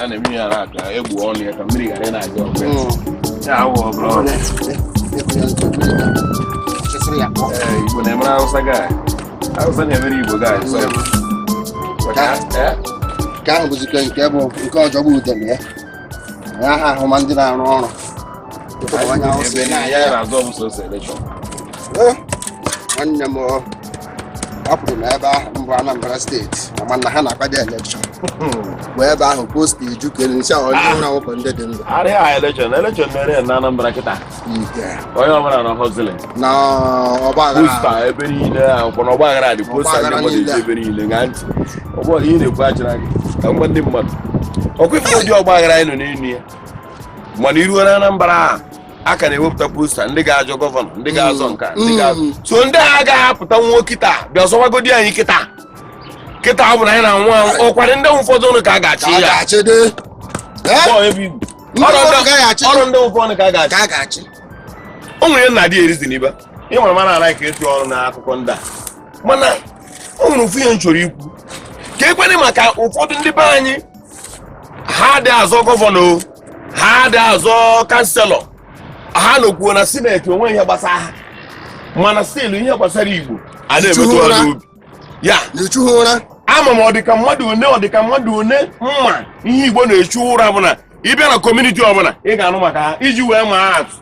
A na-eme ya na-aka egbu ọnụ ya ka mmiri ghara ị na-aga ọgụ ya. Ya awụ ọ bụrụ ọrụ. Ee, Igbo na-emere Hausa guy. Hausa na-emere Igbo guy. Sorry. Nke ahụ bụzikwa nke bụ nke ọjọgbụ udele ya ya ha ahụ ma ndị na-arụ ọrụ. Onye Hausa Ebe na-aya ya ya. Na-azọ bụ sọsọ election. Ee, nwanne m, ọ hapụrụ m ebe ahụ mbụ Anambra Steeti ma na ha na-akwado election bụ ebe ahụ poster eju ka elu nsị ahụ ndị nwụrụ anwụ ka ndị dị ndụ. Arịa election mere ya na Anambra kịta. Ike. Onye ọbụla nọ hustling. Na ọgba aghara. Poster ebe niile ahụ kwa na ọgba aghara dị poster ndị Ọgba aghara mmadụ niile. eji ebe niile ṅaa ntị. Ọgbọ ihe na-ekwu achịra gị ka ngwa ndị mmadụ. Ọkwa ife ụdị ọgba aghara anyị nọ n'elu ya. Mana iruo na Anambra a, a ka na-ewepụta poster ndị ga-ajọ governor, ndị ga-azọ nka, ndị ga-azọ. So ndị a agaghị apụta nwa kịta bịa zọwagodi anyị kịta. Kịta ọ bụ na anyị na-anwụ anwụ, ọkwadị ndị ụfọdụ ụnụ ka a ga-achị Ka a ya. ga-achị dị. Ee? Bọọ ebe igwu. Ndị ụfọdụ ka a ga-achị. Ọrụ ndị ụfọdụ ka a ga-achị. Ka a ga-achị. O nwere ihe nna dị erizi n'ibe ị nwere mana ala ka etu ọrụ n'akụkọ ndị a, mana o nwere ofu ihe m chọrọ ikwu ka ekwene maka ụfọdụ ndị be anyị. Ha dị azọ governor o, ha dị azọ councillor, ha nọkwuo na senate, onwe ihe gbasara ha, mana still ihe gbasara Igbo a na-emetụ ha n'obi ya. Na-echu ha ụra. Ama m ọ dịka mmadụ one, ọ dịka mmadụ one mma ihe Igbo na-echu ụra bụ na ịbịa na community ọbụla, ị ga-anụ maka ha. Iji wee maa atụ,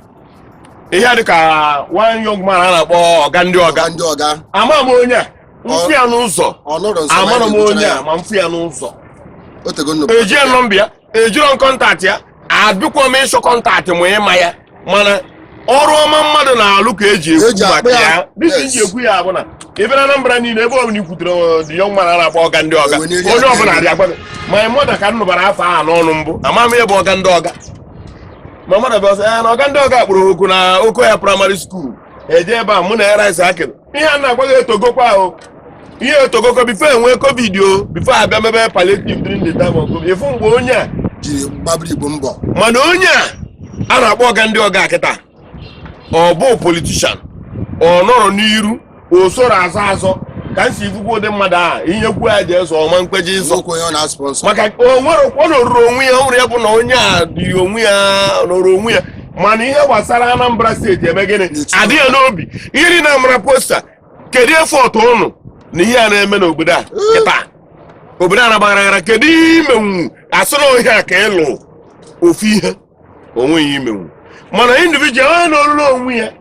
ihe dịka one young man a na-akpọ Ọga ndị Ọga. Ọga ndị Ọga. Ama m onye a mfu ya n'ụzọ. Ọ nọrọ nso. Amara m onye a ma mfu ya n'ụzọ. Otego nnukwu. Ejie number ya, ejiro m contact ya, abịkwa m ịchọ contact ma ịma ya, mana ọrụ ọma mmadụ na-alụ ka eji ekwu Eji akpụ maka ya. ya. Dịka iji ekwu ya bụ na ebe na Anambra niile, ebe ọbụla ikwutere the young man a na-akpọ Ọga ndị Ọga, Ewe n'eri onye aka ọbụla elu. dị agwa m. My mother ka m nụbara afọ ahụ n'ọnụ mbụ, ama m ihe bụ Ọga ndị Ọga. Ma mmadụ bịa sị ya na Ọga ndị Ọga kpụrụ oku na Okoya Primary School, eje ebe a mụ na ya rice akịrị. Ihe a na-agwa gị etogokwa o, ihe etogokwa before enwee COVID o, before abịa mebe palliative during the time of COVID. Ịfụ mgbe onye a Jiri gbabiri Igbo mbọ. Mana onye a a na-akpọ Ọga ndị Ọga kịta, ọ bụ politician, ọ nọrọ n'iru o soro azọ azọ ka m si fukwa ụdị mmadụ ahụ, ihe kwuo ya ji eso ọma mkpeji ịzọ. Nwoke onye ọ na-sponsor. Maka o nwere ọ nọrọ onwe ya, o nwere ya bụ na onye a dị onwe ya nọrọ onwe ya, mana ihe gbasara Anambra Steeti eme gịnị adịghị ya n'obi. Ihe niile amara poster. Kedu effort ụnụ na ihe a na-eme n'obodo a kịta, obodo a na-agbaghara aghara? Kedu ihe imenwu asị na ihe a ka ịlụ ofu ihe onweghị imenwu? Mana individual onye na-olulu onwe ya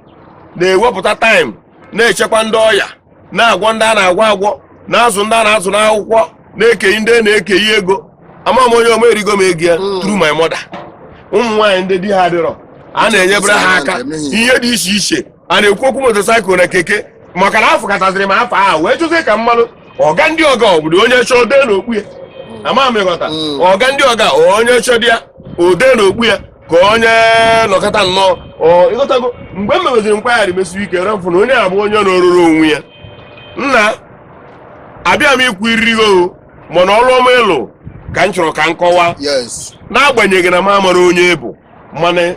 na-ewepụta time na-echekwa ndị ọya, na-agwọ ndị a na-agwọ agwọ, na-azụ ndị a na-azụ n'akwụkwọ, na-ekeyi ndị a na-ekeyi ego. Ama m onye ọma erigo m ego ya through my mother. Ụmụ nwaanyị ndị di ha adịrọ, a na-enyebere ha aka ihe dị iche iche. A na-ekwu okwu motorcycle na keke, maka na afọ kataziri m afọ ahụ wee jụzie ka mmalụ Ọga ndị Ọga obodo onye chọọ dee n'okpu ya. Ama m ịghọta. Ọga ndị Ọga, onye chọọ ya ode n'okpu ya ka onye nọkọta nnọọ ọ ịghọtago. Mgbe m meweziri nkwagharị mesiri ike refụ na onye a bụ onye na-oruru onwe ya. Nna, abịa m ikwu iriri o, mana ọrụ ọma ịlụ ka m chọrọ ka m kọwaa. N'agbanyeghị na m amara onye bụ, mana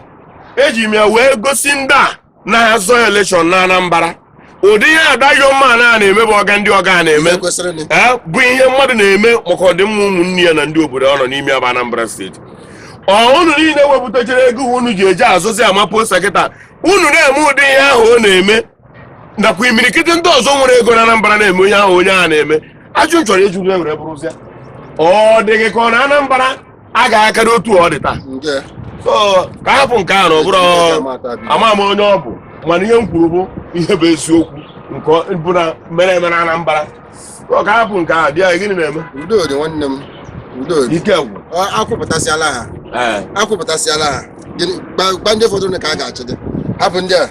eji m ya wee gosi ndị a na-azọ election na Anambra ụdị ihe ada young man a na-eme bụ Ọga ndị Ọga a na-eme. Ihe kwesịrị ni. Ee, bụ ihe mmadụ na-eme maka ọdịmma ụmụnne ya na ndị obodo ọ nọ n'ime ya bụ Anambra Steeti. Ọ unu niile wepụtachara ego unu ji eji azụzi ama poster kịta, unu na-eme ụdị ihe ahụ ọ na-eme, nakwa imirikiti ndị ọzọ nwere ego na Anambra na-eme onye ahụ onye ahụ na-eme. Ajụ m chọrọ ịjụ ya were bụrụzịa, ọ dị gị ka ọ na Anambra a ga-akarị otu ọ dị taa? Nke So ka hapụ nke ahụ na ọ bụrụ ama m onye ọ bụ, mana ihe m kwuru bụ ihe bụ eziokwu nke bụ na mere eme na Anambra. So ka hapụ nke ahụ dị ya. Gịnị na-eme? Udo dị, nwanne m, udo dị. Ike gwụ. Ọ, akwụpụtasịala ha. Ee. Akwụpụtasịala ha. Gịnị gba ndị fọdụrụ ka a ga-achị dị. Hapụ ndị a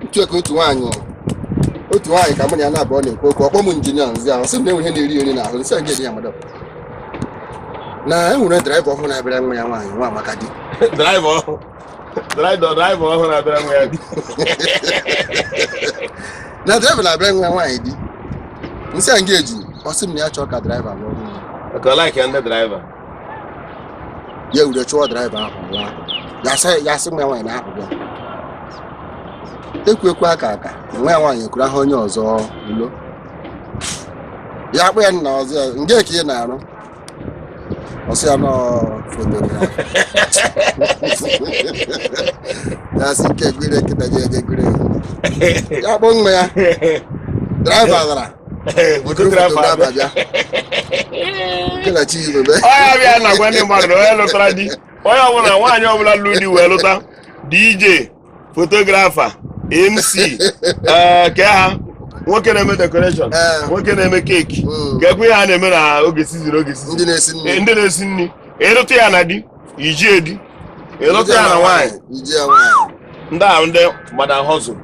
otu ka otu nwaanyị ka mụ na ya na-abụọ na-ekwu okwu, ọkpọ m injinia nzi ahụ, sị m na enwe ihe na-eri eri n'ahụ nsị a nke dị ya madam na enwere driver ọhụrụ na-abịara nwa ya nwaanyị nwa amaka di. Driver ọhụrụ, driver ọhụrụ na-abịara nwa ya di. Na driver na-abịara nwa ya nwaanyị di, nsị a nke eji ọ sị m na ya chọọ ka driver lụọ nwa ya. Maka ọ like ndị driver. Ya were chụọ driver ahụ laa. Ya sị nwa ya nwaanyị na-ahụ ya ekwu ekwu aka aka nwa ya nwaanyị ekwuru ahụ onye ọzọ ulo ya akpụ ya nna ọzọ ya nge ka ị na-arụ. Ọ sị ya nọọ photographer. Ya sị ike gwere nkịta ji eje gwere ya kpọọ nwa ya driver gara photographer. Photographer bịa kelachi igwe be. Onye bịa na-agwa ndị mmadụ na onye lụtara di, onye ọbụla, nwaanyị ọbụla lụrụ di wee lụta DJ, photographer, MC, ee, ke ha nwoke na-eme decoration, nwoke na-eme cake, ka ekwe ihe a na-eme na oge season, oge season. Ndị na-esi nri. Ndị na-esi nri. Ịlụta ya na di, iji edi. Ịlụta ya na nwaanyị, iji ya nwaanyị. Ndị ahụ ndị madam hustle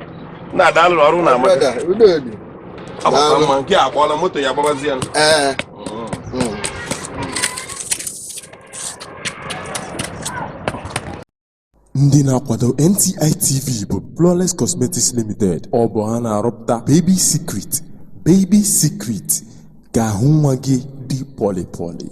ndị ada lụrụ ọrụ na amaka. Brother, udo dị. Agbakwa mma nke a akpọọla moto ya agbabazi ya. Ee. Ndị na-akwado NTI TV bụ Flawless Cosmetics Limited. Ọ bụ ha na-arụpụta Baby Secret. Baby Secret ka ahụ nwa gị dị pọlị pọlị.